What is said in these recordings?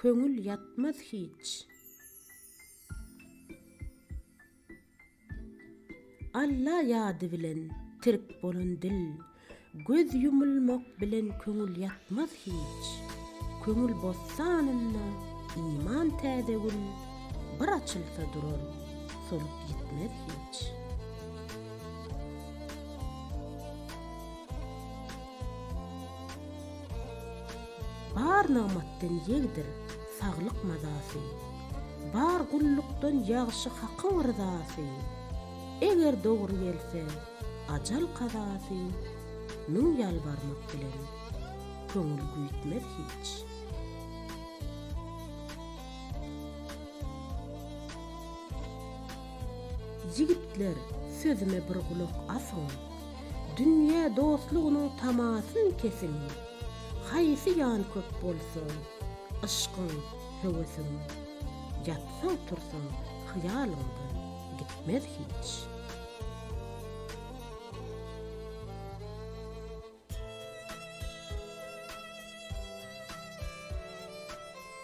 köňül ýatmaz hiç. Alla ýady bilen tirk bolan dil, Göz ýumulmak bilen köňül ýatmaz hiç. Köňül bossanynda iman täze gül, Bir açylsa durar, solup ýitmez hiç. Bar nygmatdan ýegdir saglyk mazasy, Bar gullukdan ýagşy Hakyň ryzasy. Eger dogry gelse ajal kazasy, Müň ýalbarmak bilen köňül güýtmez hiç. Ýigitler, sözüme bir gulak asyň, Dünýä dostlugynyň tamasyn kesiň. Haýsy ýan köp bolsa, yşkyň, höwesiň, Ýatsaň-tursaň hyýalyňdan gitmez hiç.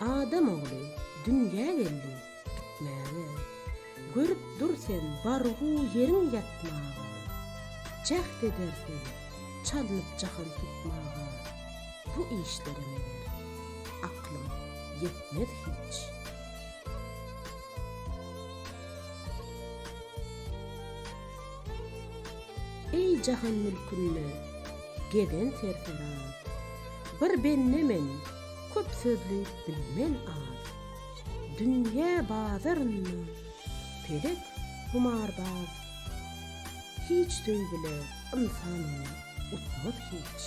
Adam ogly dünýä geldi gitmäge, Görüp dur sen bargu ýeriň ýatmaga, Jäht eder sen çalnyp jahan tutmaga, Bu işlere meger aklyň ýetmez hiç. Eý jahan mülkünde gezen serferaz, Bir bende men, köp sözli bilmen az. Dünýä bazarynda pelek humarbaz, Hiç söý bile ynsan ony utmaz hiç.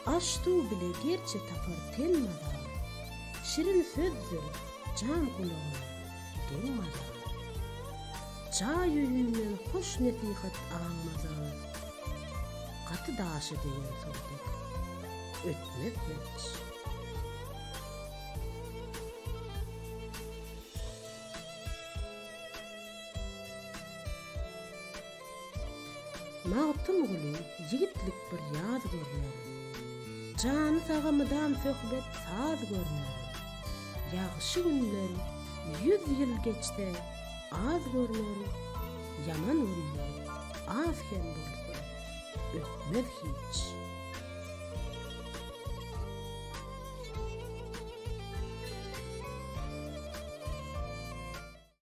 Aş-suw bile gerçe tapar ten maza, Şirin sözdür jan gulagyna deň maza. Jaý öýünden hoş nesihat aňmaza, Gaty daşa degen suw dek ötmez hiç. Magtymguly ýigitlik bir ýaz görner. Jany saga mydam söhbet saz görner. Ýagşy günler ýüz ýyl geçse az görner, Ýaman günler az hem bolsa ötmez hiç.